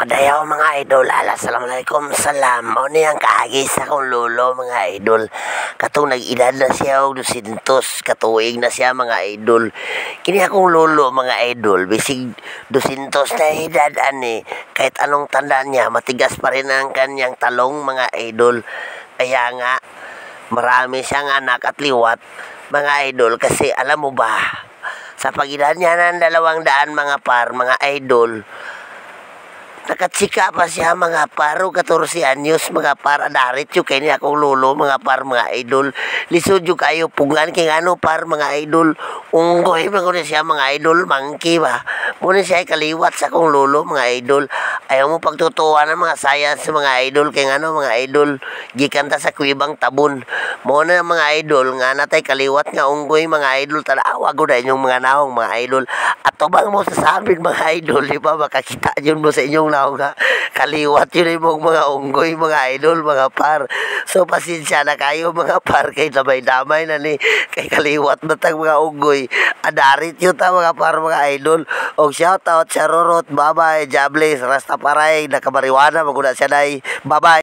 Madayaw mga idol, assalamualaikum salam. Mao ni ang kaagi sa akong lolo mga idol. Katong nag-edad na siya og 200 katuig na siya mga idol. Kini akong lolo mga idol, bisig 200 na edad ani, kahit anong tanda niya, matigas pa rin ang kanyang talong mga idol. Kaya nga marami siyang anak at liwat mga idol, kasi alam mo ba, sa pag-edad niya ng 200 mga par mga idol, nakatsika pa siya mga par, 14 anyos mga par, adarit yung kay niya akong lolo mga par mga idol. Lisod yung kayo pungan kay ano par mga idol, unggoy mga siya mga idol, monkey ba muna siya kaliwat sa akong lolo mga idol. Ayaw mo pagtutuwa ng mga science mga idol, kay ano mga idol, gikanta sa kuibang tabon muna mga idol nga natay kaliwat nga unggoy mga idol. Tanawa ko na inyong mga naong mga idol, at bang mo sasabing mga idol, di ba makakita yun mo sa inyong naong nga kaliwat yun yung mga unggoy mga idol mga par. So pasensya na kayo mga par, kay damay-damay na ni kay kaliwat na tang mga unggoy, adarit yun ta mga par mga idol. Og shout out sa Rorot, bye bye, Jables, Rastafari, nakamariwana maguna siya day, bye bye.